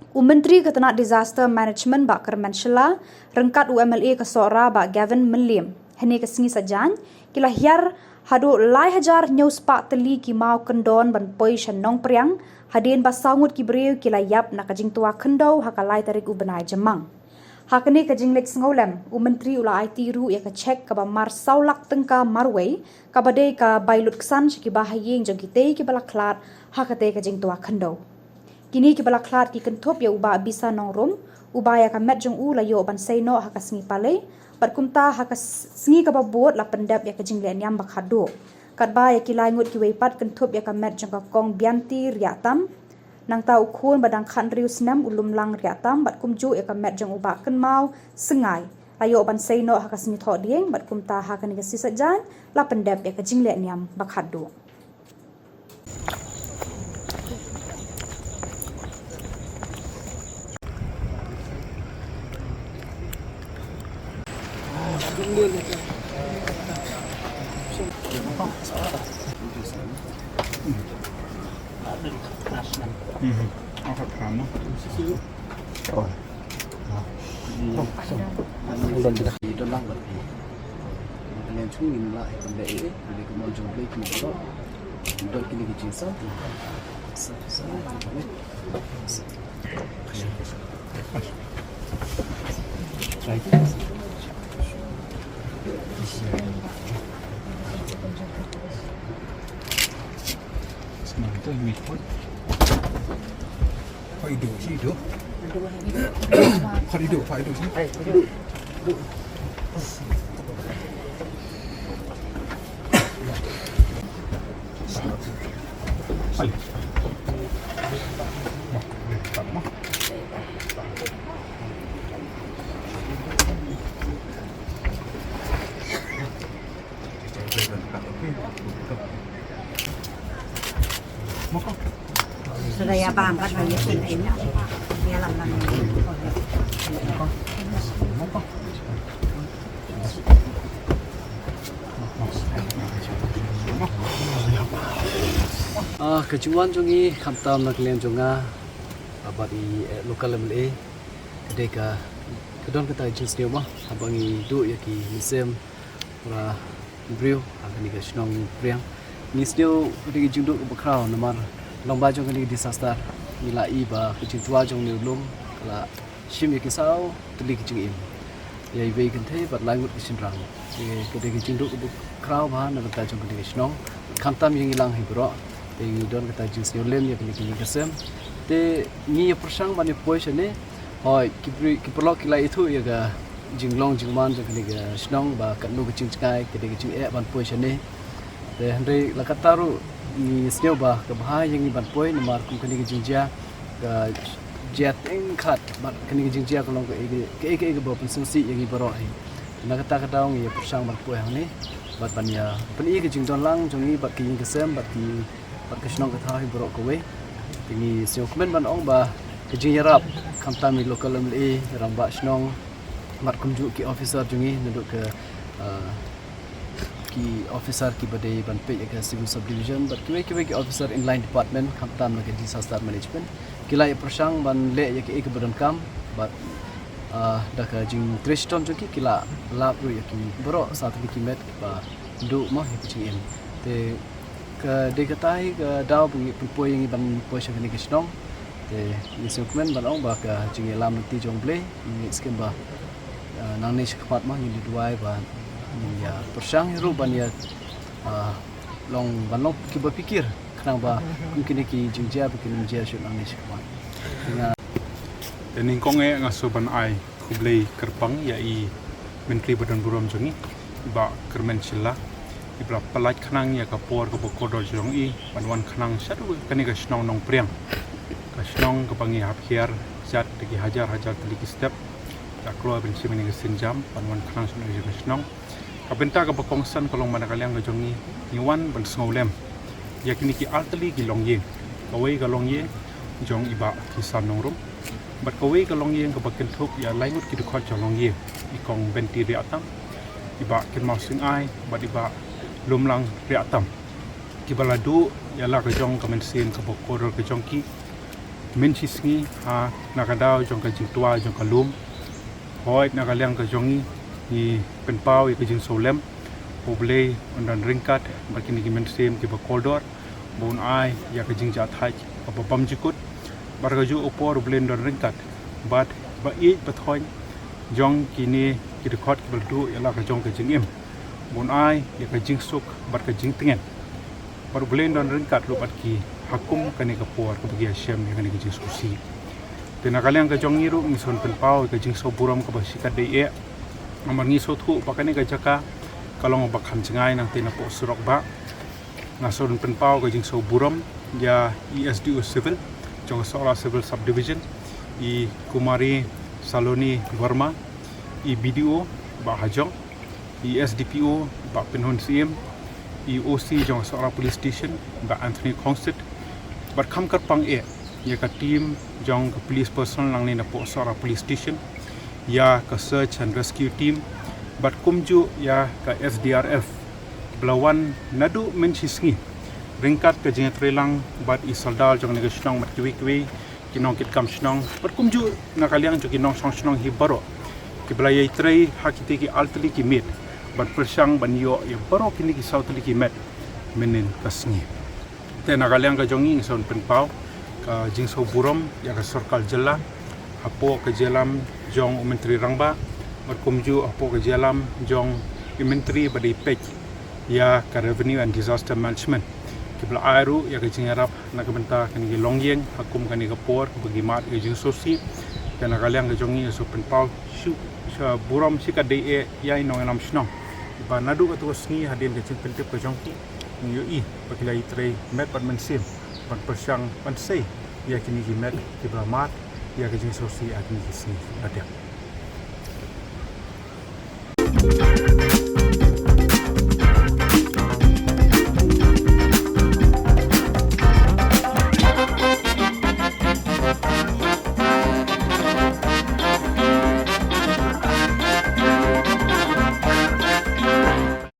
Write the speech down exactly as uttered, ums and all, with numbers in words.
U Myntri ka tnat Disaster Management Bah Kyrmen Shylla ryngkat u MLA ka Sohra Bah Gavin Mylliem hynne ka sngi Saitjaiñ ki la hiar haduh lai hajar hynñiew spah tylli ki maw kyndon ban poi sha Nongpriang hadien ba saw ngut ki briew ki la ïap na ka jingtwa khyndew ha ka lai tarik u bnai Jymmang. Ha kane ka jingleit sngewlem, u Myntri u la aiti ruh ïa ka cheque kaba mar saw lak tyngka marwei kaba dei ka bai lutksan sha kiba ha ïing jong kitei kiba la khlad ha katei ka jingtwa khyndew. Kine kiba la khlad ki kynthup ïa u Bah Bisa Nongrum, uba ïa ka met jong u la ïoh ban sei noh ha ka sngi Palei, bad kumta ha ka s-, sngi kaba bud la pyndep ïa ka jingleh niam ba khatduh. Katba ïa ki lai ngut kiwei pat kynthup ïa ka met jong ka Kong Bianti Riahtam, nangta u khun ba dang khathynriew snem u Lumlang Riahtam, bad kumjuh ïa ka met jong u Bah Kynmaw Syngai la ïoh ban sei noh ha ka sngi Thohdieng, bad kumta ha kane ka sngi Saitjaiñ la pyndep ïa ka jingleh niam ba khatduh. Ah, ka jingwan jong ngi khamtam na ka liang jong nga, ah, bad i, eh, local M L A, ka dei ka, ka don kata ka jingsniew mo, haba ngi duh ïa ki mynsiem para briew ha kane ka shnong Priang. Ngi sniew ka dei ka jingduh kaba khraw namar lyngba jong kane ka disaster ngi la i ba ka jingtwa jong une u lum ka la shim ïa ki saw tylli ki jingim, ïa iwei i kynthei bad lai ngut ki shynrang. Te ka dei ka jingduh kaba khraw bha na ka bynta jong kane ka shnong, khamtam ïa ngi lang hi baroh. Te ngi don kata ka jingsniew lem ïa kane ka ïing ka sem. Te ngi ïa pyrshang ban ïa poi shane. Hooid, ki briew, ki paralok ki la ithuh ïa ka jinglong jingman jong kane ka shnong ba katno ka jingjngai, ka dei ka jingeh ban poi shane. Te hynrei la katta ruh ngi sniew ba ka bha ïa ngi ban poi namar kum kane ka jingjia ka jia teng khat bad kane ka jingjia ka long kaei kaei kaba pynsngewsih ïa ngi baroh hi. Na kata ka daw ngi ïa pyrshang ban poi hangne bad ban ïa pyni ka jingdon lang jong ngi bad ka ïing ka sem bad ki bad ka shnong ka thaw hi baroh kawei. Te ngi sngewkmen ban ong ba ka jingïarap khamtam i local M L A, rangbah shnong bad kumjuh ki officer jong ngi naduh ka, ah, ki officer kiba dei ban peit ïa ka civil subdivision bad kiwei kiwei ki officer inline department khamtam na ka disaster management ki la ïa pyrshang ban leh ïa kaei kaba donkam bad, ah, da ka jingtrei shitom jong ki ki la lap ruh ïa ki baroh sa tylli ki met kiba duh mo ïa ka jingim. Te ka dei kata hi ka daw ba ngi pynpoi ïa ngi ban poi sha kane ka shnong. Te ngi sngewkmen ban ong ba ka jingïalam lynti jong U Blei, ngi ngeit skhem ba, ah, nangne shakhmat ma ngin ïa duwai ba ngin ïa pyrshang hi ruh ban ïa, ah, long ban long kiba phikir khnang ba kum kine ki jingjia ba kin ym jia shuh nangne shakhmat. Te nyngkong eh nga sngewbha ban ai khublei kyrpang ïa i Myntri ba don burom jong ngi, i Bah Kyrmen Shylla, iba la pyllait khnang ïa ka por kaba kordor jong i ban wan khnang shaduh kane ka shnong Nongpriang, ka shnong kaba ngi hap hiar jat da ki hajar hajar tylli ki step, da kloi ban shim ïa kane ka sienjam ban wan khnang shaduh ïa ka shnong. Ka bynta kaba kongsan ka long ba na ka liang ka jong ngi ngi wan ban sngewlem ïa kine ki artylli ki longïing. Kawei ka longïing jong i Bah Kisan Nongrum bad kawei ka longïing kaba kynthup ïa lai ngut ki dkhot jong longïing, i Kong Benti Riahtam, i Bah Kynmaw Syngai bad i Bah Lumlang Riahtam, kiba la duh ïa la ka jong ka mynsiem kaba kordor ka jong ki Mynshisngi ha na ka daw jong ka jingtwa jong ka lum, hooid na ka liang ka jong ngi, ngi pynpaw ïa ka jingsngewlem. U Blei un don ryngkat bad kine ki mynsiem kiba kordor, ba un ai ïa ka jingjahthait kaba bymjukut. Bad ka juh u por U Blei un don ryngkat bad ba ïeit ba thoiñ jong kine ki dkhot kiba la duh ïa la ka jong ka jingim, ba un ai ïa ka jingsuk bad ka jingtngen. Bad U Blei un don ryngkat ruh bad ki ha kum kane ka por kaba ki ïashem ïa kane ka jingsngewsih. Te na ka liang ka jong ngi ruh ngi sngew pynpaw ïa ka jingsngewburom kaba shikatdei eh. Namar ngi sngewthuh ba kane ka jaka ka long ba kham jngai nangta napoh surok bah. Nga sngew pynpaw ka jingsngewburom ïa i S D O Civil jong ka Sohra Civil Subdivision, i Kumari Saloni Verma, i B D O Bah Hajong, i S D P O Bah Pynhun Syiem, i O C jong ka Sohra Police Station Bah Anthony Khongsit, bad kham kyrpang eh ïa ka team jong ka police personnel nangne napoh Sohra Police Station, ïa ka search and rescue team, bad kumjuh ïa ka S D R F ba la wan naduh mynshisngi ryngkat ka jingïatreilang bad i sordar jong kane ka shnong bad kiwei kiwei ki nongkitkam shnong, bad kumjuh na ka liang jong ki nongshong shnong hi baroh, kiba la ïatrei ha kitei ki artylli ki miet ban pyrshang ban ïoh ïa baroh kine ki sawtylli ki met mynhynnin ka sngi. Te na ka liang ka jong ngi ngi sngew pynpaw ka jingsngewburom ïa ka sorkar jylla, hapoh ka jingïalam jong u Myntri Rangbah, bad kumjuh hapoh ka jingïalam jong u Myntri ba dei peit ïa ka Revenue and Disaster Management, kiba la ai ruh ïa ka jingïarap na ka bynta kane ka longïing ha kum kane ka por ba ki mad ïa ka jingsngewsih. Te na ka liang ka jong ngi ngi sngew pynpaw shu, shu burom shikatdei eh ïa i nongïalam shnong ba naduh katto ka sngi hadien ka jingpyntip ka jong ki, ngi ïohi ba ki la ïatrei met bad mynsiem ban pyrshang ban sei ïa kine ki met kiba la mad ïa ka jingsngewsih ha kine ki sngi ba la dep.